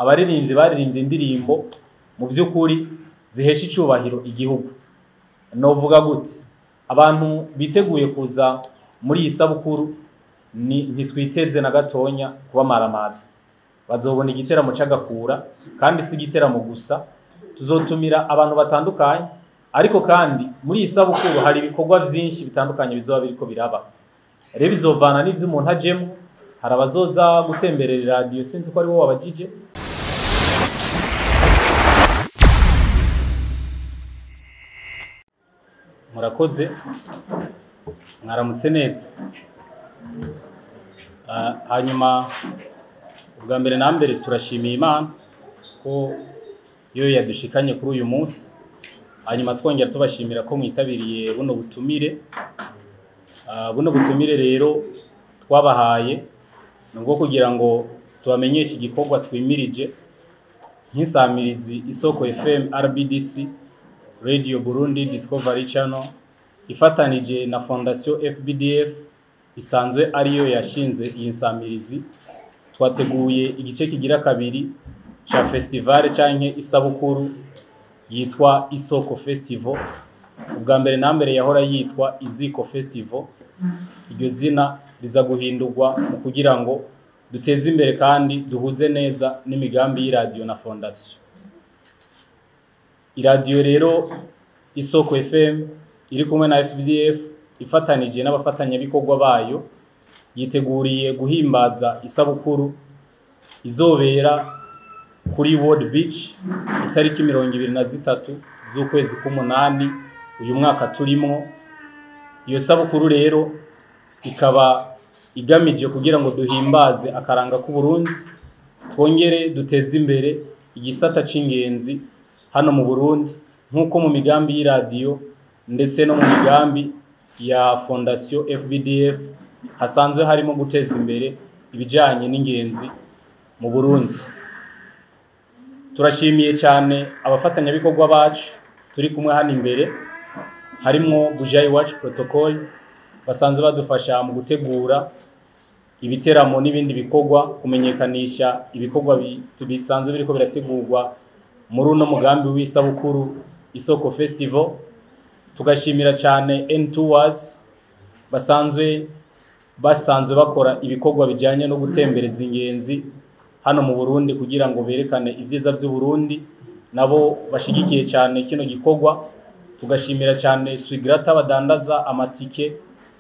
Abaririmbyi baririmbye indirimbo mu by'ukuri zihesha icubahiro igihugu. Novuga gute? Abantu biteguye kuza muri iyi sabukuru ni ntitwiteze na gatonya kubamaramaza. Bazobona igiteramo c'agakura, kandi si igiteramo gusa, tuzotumira abantu batandukanye. Ariko kandi muri iyi sabukuru hari ibikorwa vyinshi bitandukanye bizoba biriko biraba. Rero bizovana n'ivyo umuntu ajemwo. Hari abazoza gutemberera iradiyo, sinzi ko ari wowe wabajije. Murakoze, mwaramutse neza. Hanyuma ubwa mbere na mbere turashimiye Imana ko yo yadushikanye kuri uyu munsi, hanyuma twongera tubashimira ko mwitabiriye buno butumire. Buno butumire rero twabahaye ni ubwo kugira ngo tubamenyeshe igikorwa twimirije nk'insamirizi Isoko FM RBDC Radio Burundi Discovery Channel ifatanije na Fondation FBDF isanzwe ariyo yashinze iyi nsamirizi. Twateguye igice kigira kabiri ca festival canke isabukuru yitwa Isoko Festival. Ubwa mbere na mbere yahora yitwa Iziko Festival. Iryo zina riza guhindurwa mu kugira ngo duteze imbere kandi duhuze neza n'imigambi y'iradiyo na fondation. Iradiyo rero Isoko FM iri kumwe na FBDF ifatanije n'abafatanyabikorwa bayo yiteguriye guhimbaza isabukuru izobera kuri World Beach itariki 23 z'ukwezi k'umunani uyu mwaka turimwo. Iyo sabukuru rero ikaba igamije kugira ngo duhimbaze akaranga k'u Burundi, twongere duteze imbere igisata c'ingenzi hano mu Burundi, nk'uko mu migambi y'iradiyo ndetse no mu migambi ya Fondation FBDF hasanzwe harimo guteza imbere ibijanye n'ingenzi mu Burundi. Turashimiye cyane abafatanyabikorwa bacu turi kumwe hano imbere, harimwo Bujayi Watch Protocol basanzwe badufasha mu gutegura ibiteramo n'ibindi bikorwa, kumenyekanisha ibikorwa bisanzwe biriko birategurwa muri uno mugambi w'isabukuru Isoko Festival. Tugashimira cyane N2 basanzwe bakora ibikorwa bijyanye no gutembereza ingenzi hano mu Burundi kugira ngo berekane ivyiza by'u Burundi, nabo bashigikiye cyane kino gikorwa. Tugashimira cyane Swigrata badandaza amatike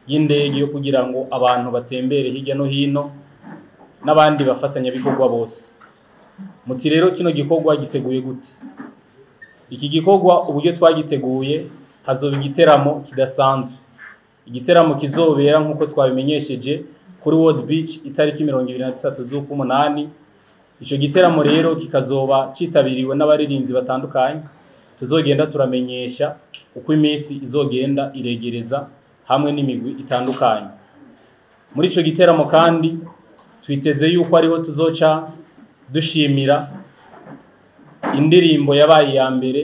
y'indege yo kugira ngo abantu batembere hirya no hino, n'abandi bafatanyabikorwa bose. Muti rero kino gikorwa giteguye gute? Iki gikorwa uburyo twagiteguye, hazoba igiteramo kidasanzwe, igiteramo kizobera nk'uko twabimenyesheje kuri World Beach itariki 23 z'ukw'umunani. Ico giteramo rero kikazoba citabiriwe n'abaririmbyi batandukanye tuzogenda turamenyesha uko iminsi izogenda iregereza, hamwe n'imigwi itandukanye. Muri ico giteramo kandi twiteze yuko ariho tuzoca dushimira indirimbo yabaye iya mbere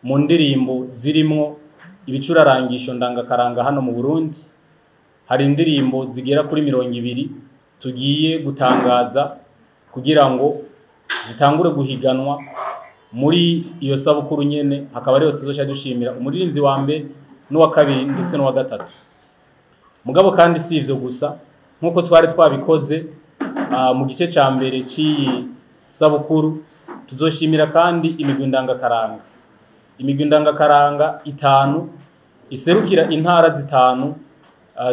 mu ndirimbo zirimwo ibicurarangisho ndangakaranga hano mu Burundi. Hari indirimbo zigera kuri 20 tugiye gutangaza kugira ngo zitangure guhiganwa muri iyo sabukuru nyene, hakaba ariho tuzoca dushimira umuririmbyi wa mbere n'uwa kabiri ndetse n'uwa gatatu. Mugabo kandi si ivyo gusa, nk'uko twari twabikoze mu gice ca mbere c'iyi sabukuru, tuzoshimira kandi imigwi ndangakaranga. Imigwi ndangakaranga 5 iserukira intara 5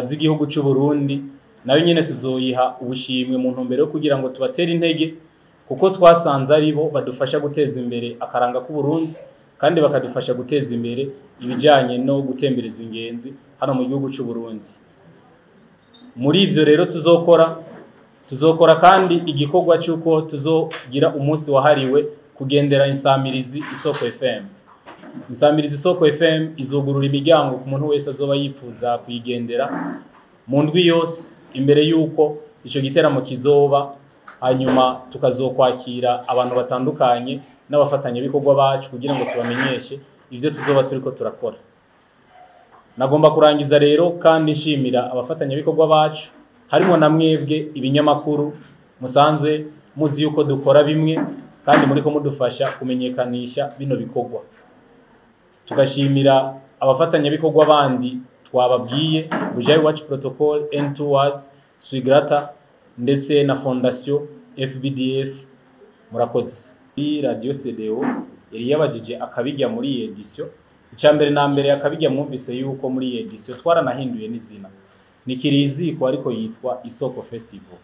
z'igihugu c'u Burundi, nayo nyene tuzoyiha ubushimwe mu ntumbero yo kugira ngo tubatere intege, kuko twasanze aribo badufasha guteza imbere akaranga k'u Burundi kandi bakadufasha guteza imbere ibijanye no gutembereza ingenzi hano mu gihugu c'u Burundi. Muri ivyo rero tuzokora kandi igikorwa cy'uko tuzogira umunsi wahariwe kugendera insamirizi Isoko FM. Insamirizi Isoko FM izugurura imiryango ku muntu wese azoba yifuza kuyigendera mu ndwi yose imbere y'uko ico giteramo kizoba, hanyuma tukazokwakira abantu batandukanye n'abafatanyabikorwa bacu kugira ngo tubamenyeshe ivyo tuzoba turiko turakora. Nagomba kurangiza rero kandi nshimira abafatanyabikorwa bacu, harimo na mwebwe ibinyamakuru musanzwe Muzi yuko dukora bimwe kandi muriko mudufasha kumenyekanisha bino bikorwa. Tugashimira abafatanyabikorwa bandi twababwiye, Bujayi Watch Protocol, N2 Swigrata ndetse na Fondation FBDF. Murakoze. Radio CDO yari yabajije akabijya muri iyi edition. Icya mbere na mbere, akabijya mwumvise yuko muri iyi edition twaranahinduye n'izina, ni kiriziko ariko yitwa Isoko Festival.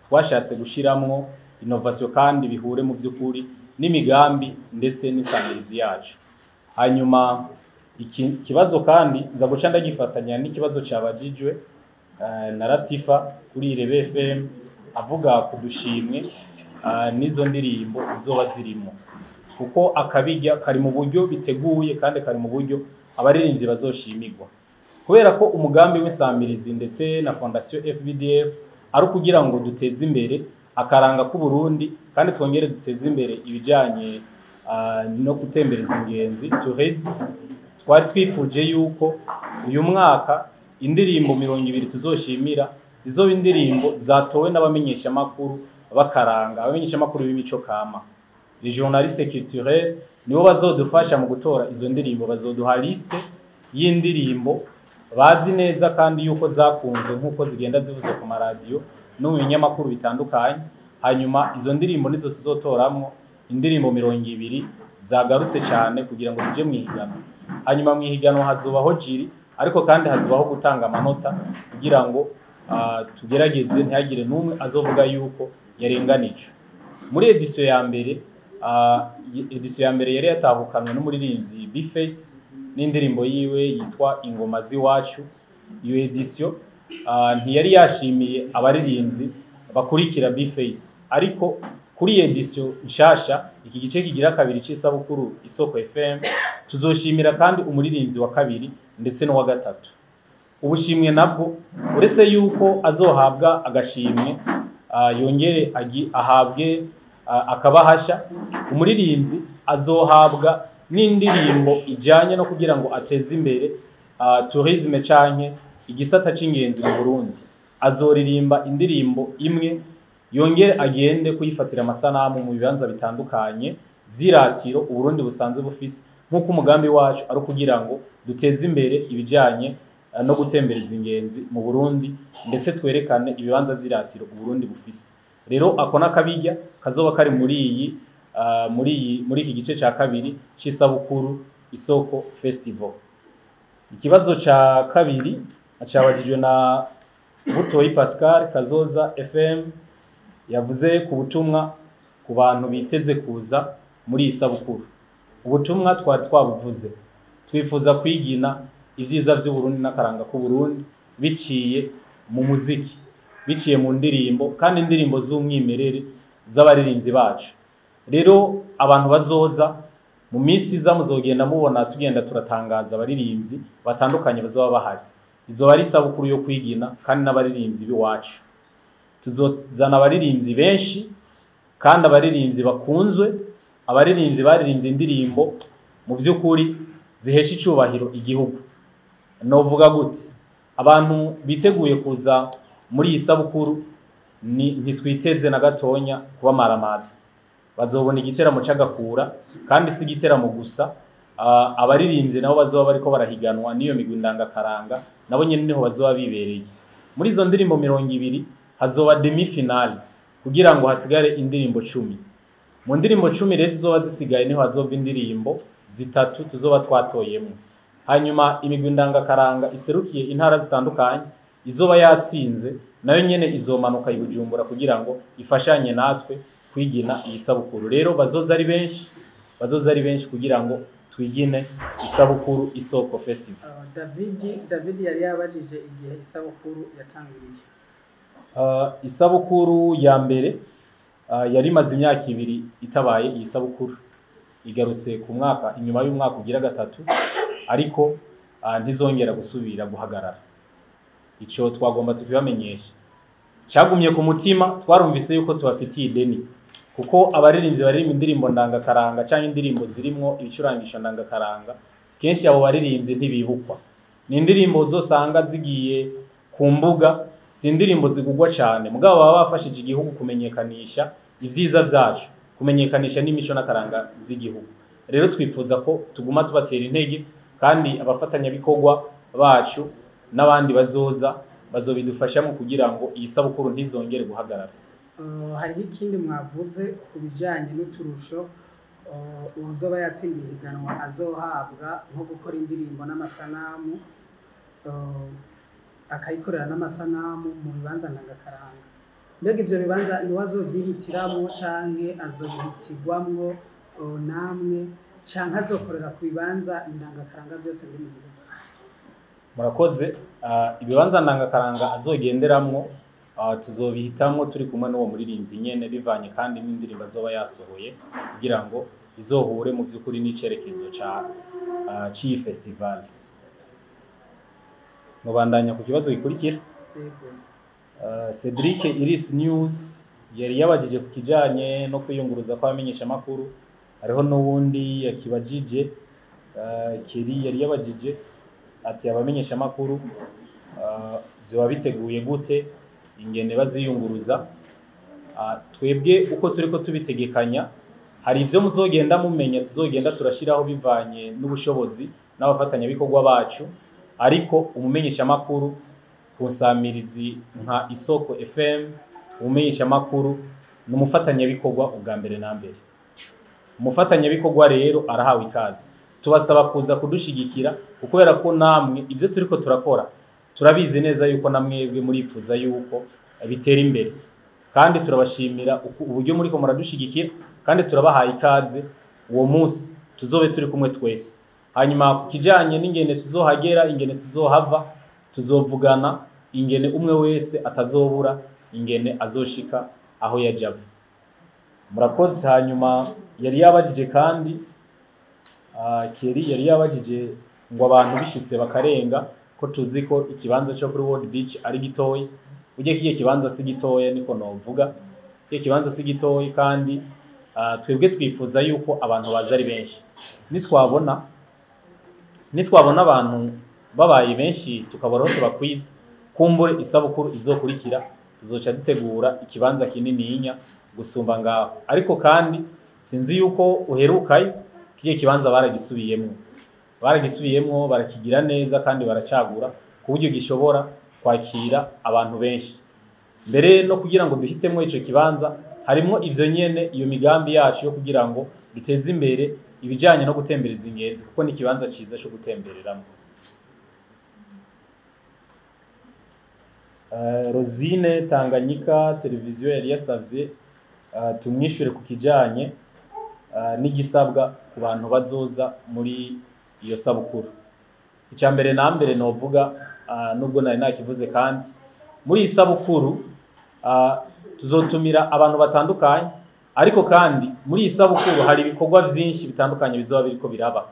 Twashatse gushiramwo innovation kandi bihure mu by'ukuri n'imigambi ndetse n'isamirizi yacu. Hanyuma iki kibazo kandi nza guca ndagifatanya n'ikibazo cyabajijwe na Latifa kuri Irebe FM, avuga ku dushimwe n'izo ndirimbo zizoba zirimo, kuko akabijya kari mu buryo biteguye kandi kari mu buryo abaririmbyi bazoshimirwa, kubera ko umugambi w'insamirizi ndetse na Fondation FBDF ari ukugira ngo duteze imbere akaranga k'u Burundi kandi twongere duteze imbere ibijyanye no gutembereza ingenzi, tourisme. Twari twifuje yuko uyu mwaka indirimbo 20 tuzoshimira zizoba indirimbo zatowe n'abamenyeshamakuru bakaranga, abamenyeshamakuru b'imico kama, les journalistes culturels, nibo bazodufasha mu gutora izo ndirimbo. Bazoduha liste y'indirimbo bazi neza kandi yuko zakunze nk'uko zigenda zivuze ku maradiyo no mu binyamakuru bitandukanye. Hanyuma izo ndirimbo nizo tuzotoramwo indirimbo 20 zagarutse cyane kugira ngo zije mu ihiganwa. Hanyuma mu ihiganwa hazobaho jury, ariko kandi hazobaho gutanga amanota kugira ngo tugerageze ntihagire n'umwe azovuga yuko yarenganijwe. Muri edition ya mbere, edition ya mbere yari yatahukanwe n'umuririmbyi Bface n'indirimbo yiwe yitwa Ingoma z'iwacu. Iyo edition ntiyari yashimiye abaririmbyi bakurikira Bface, ariko kuri edition nshasha, iki gice kigira kabiri c'isabukuru Isoko FM, tuzoshimira kandi umuririmbyi wa kabiri ndetse n'uwa gatatu. Ubushimwe nabwo, uretse yuko azohabwa agashimwe, yongere ahabwe akabahasha, umuririmbyi azohabwa n'indirimbo ijanye no kugira ngo ateze imbere tourisme canke igisata c'ingenzi mu Burundi. Azoririmba indirimbo imwe, yongere agende kuyifatira amasanamu mu bibanza bitandukanye vy'iratiro Uburundi busanzwe bufise, nk'uko umugambi wacu ari ukugira ngo duteze imbere ibijanye no gutembereza ingenzi mu Burundi, ndetse twerekane ibibanza vy'iratiro Uburundi bufise. Rero ako nakabijya kazoba kari muri iki gice ca kabiri c'isabukuru Isoko Festival. Ikibazo ca kabiri acabajijwe na Butoyi Pascal, Kazoza FM, yavuze ku butumwa ku bantu biteze kuza muri iyi sabukuru. Ubutumwa twari twabuvuze, twifuza kwigina ivyiza vy'Uburundi n'akaranga k'Uburundi biciye mu muziki, biciye mu ndirimbo, kandi indirimbo z'umwimerere z'abaririmbyi bacu. Rero abantu bazoza mu minsi iza, muzogenda mubona tugenda turatangaza abaririmbyi batandukanye bazoba bahari. Izoba ari isabukuru yo kwigina kandi n'abaririmbyi b'iwacu. Tuzozana abaririmbyi benshi kandi abaririmbyi bakunzwe, abaririmbyi baririmbye indirimbo mu by'ukuri zihesha icubahiro igihugu. Novuga gute, abantu biteguye kuza muri iyi sabukuru ni ntitwiteze na gatonya kubamaramaza. Bazobona igiteramo c'agakura, kandi si igiteramo gusa, abaririmbyi nabo bazoba bariko barahiganwa n'iyo migwi ndangakaranga, nabo nyene niho bazoba bibereye. Muri izo ndirimbo 20 hazoba demi finale kugira ngo hasigare indirimbo 10. Mu ndirimbo 10 rero zizoba zisigaye niho hazova indirimbo 3 tuzoba twatoyemo. Hanyuma imigwi ndangakaranga iserukiye intara zitandukanye izoba yatsinze nayo nyene izomanuka i Bujumbura kugira ngo ifashanye natwe kwigina iyi sabukuru. Rero bazoza ari benshi, bazoza ari benshi kugira ngo twigine isabukuru Isoko Festival. David yari yabajije igihe isabukuru yatangiriye. Isabukuru ya mbere yari imaze imyaka 2 itabaye. Iyi sabukuru igarutse ku mwaka inyuma y'umwaka ugira 3, ariko ntizongera gusubira guhagarara. Ico twagomba tukibamenyesha, cyagumye ku mutima. Twarumvise yuko tubafitiye ideni, kuko abaririmbyi baririmba indirimbo ndangakaranga cyangwa indirimbo zirimwo ibicurangisho ndangakaranga, kenshi abo baririmbyi ntibibukwa. Ni indirimbo zosanga zigiye ku mbuga, si indirimbo zigugwa cyane, mugabo baba bafashije igihugu kumenyekanisha ivyiza vyacu, kumenyekanisha n'imico n'akaranga vy'igihugu. Rero twifuza ko tuguma tubatera intege, kandi abafatanyabikorwa bacu n'abandi bazoza bazobidufashamo kugira ngo iyi sabukuru ntizongere guhagarara. Hariho ikindi mwavuze ku bijanye n'uturusho uwuzoba yatsindiye ihiganwa azohabwa, nko gukora indirimbo n'amasanamu, akayikorera n'amasanamu mu bibanza ndangakaranga. Mbega ivyo bibanza niwe azovyihitiramwo canke azobihitirwamwo namwe, canke azokorera ku bibanza ndangakaranga byose biri mu gihugu? Murakoze. Ibibanza ndangakaranga azogenderamwo tuzobihitamwo turi kumwe n'uwo muririmbyi nyene, bivanye kandi n'indirimbo azoba yasohoye, kugira ngo izohure mu by'ukuri n'icerekezo ca c'iyi festival. Mubandanya ku kibazo gikurikira. Yego. Cedric Iris News yari yabajije ku kijanye no kwiyunguruza kw'abamenyeshamakuru. Hariho n'uwundi yakibajije, Keri yari yabajije ati abamenyeshamakuru vyoba biteguye gute ingene baziyunguruza? Twebwe uko turiko tubitegekanya, hari ivyo muzogenda mumenya tuzogenda turashiraho bivanye n'ubushobozi n'abafatanyabikorwa bacu, ariko umumenyeshamakuru ku nsamirizi nka Isoko FM, umumenyeshamakuru ni umufatanyabikorwa ubwa mbere na mbere. Umufatanyabikorwa rero arahawe ikaze, tubasaba kuza kudushigikira, kubera ko namwe ibyo turiko turakora turabizi neza yuko namwebwe murifuza yuko bitera imbere, kandi turabashimira uburyo muriko muradushigikira, kandi turabahaye ikaze uwo munsi tuzobe turi kumwe twese. Hanyuma ku kijanye n'ingene tuzohagera, ingene tuzohava, tuzovugana ingene umwe wese atazobura ingene azoshika aho yaje ava. Murakoze. Hanyuma yari yabajije kandi Keri yari yabajije ngo abantu bishitse bakarenga, ko tuzi ko ikibanza cyo kuri World Beach ari gitoyi. Ujye kiye kibanza si gitoya, niko novuga, kiye kibanza si gitoyi, kandi twebwe twifuza yuko abantu baza ari benshi. Nitwabona abantu babaye benshi tukabora aho tubakwiza, kumbure isabukuru izokurikira tuzoca dutegura ikibanza kinininya gusumba ngaho. Ariko kandi sinzi yuko uherukayo, kiye kibanza baragisubiyemwo barakigira neza kandi baracagura ku buryo gishobora kwakira abantu benshi. Mbere no kugira ngo duhitemwo ico kibanza harimwo ivyo nyene, iyo migambi yacu yo kugira ngo duteze imbere ibijanye no gutembereza ingenzi, kuko ni ikibanza ciza co gutembereramo. Rosine Tanganyika televiziyo yari yasavye tumwishure ku kijanye n'igisabwa ku bantu bazoza muri iyo sabukuru. Icya mbere na mbere novuga, nubwo nari nakivuze, kandi muri iyi sabukuru tuzotumira abantu batandukanye, ariko kandi muri iyi sabukuru hari ibikorwa byinshi bitandukanye bizoba biriko biraba.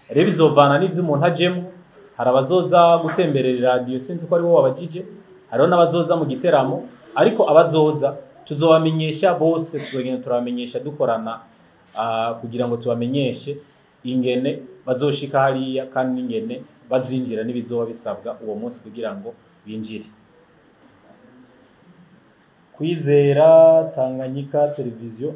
Rero bizovana n'ivyo umuntu ajemwo. Hari abazoza gutemberera radio, sinzi ko ari wowe wabajije, hariho n'abazoza mu giteramo, ariko abazoza tuzobamenyesha bose, tuzogenda turabamenyesha dukorana kugira ngo tubamenyeshe ingene bazoshika hariya kandi n'ingene bazinjira n'ibizoba bisabwa uwo munsi kugira ngo binjire. Kwizera Tanganyika televiziyo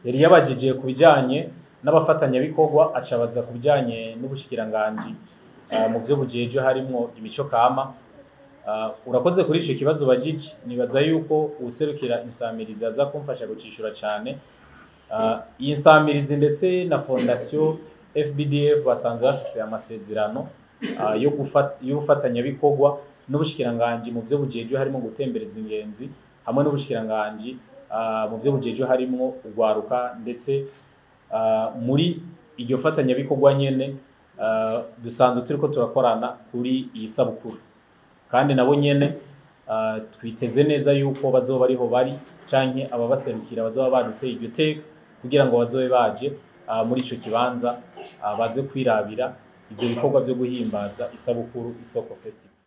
yari yabajije ku bijanye n'abafatanyabikorwa, acabaza ku bijanye n'ubushikiranganji mu byo bujeje harimwo imico kama. Urakoze kuri ico kibazo bajije, nibaza yuko uwuserukira insamirizi aza kumfasha gucishura cane. Iyi nsamirizi ndetse na fondation FBDF basanzwe bafise amasezerano y'ubufatanyabikorwa n'ubushikiranganji mu byo bujeje harimo gutembereza ingenzi, hamwe n'ubushikiranganji mu byo bujeje harimo ugwaruka, ndetse muri iryo fatanyabikorwa nyene dusanzwe turiko turakorana kuri iyi sabukuru, kandi nabo nyene twiteze neza yuko bazoba ariho bari canke ababaserukira bazoba baduteye iryo teka kugira ngo bazobe baje muri ico kibanza, baze kwirabira ivyo bikorwa vyo guhimbaza isabukuru Isoko Festival.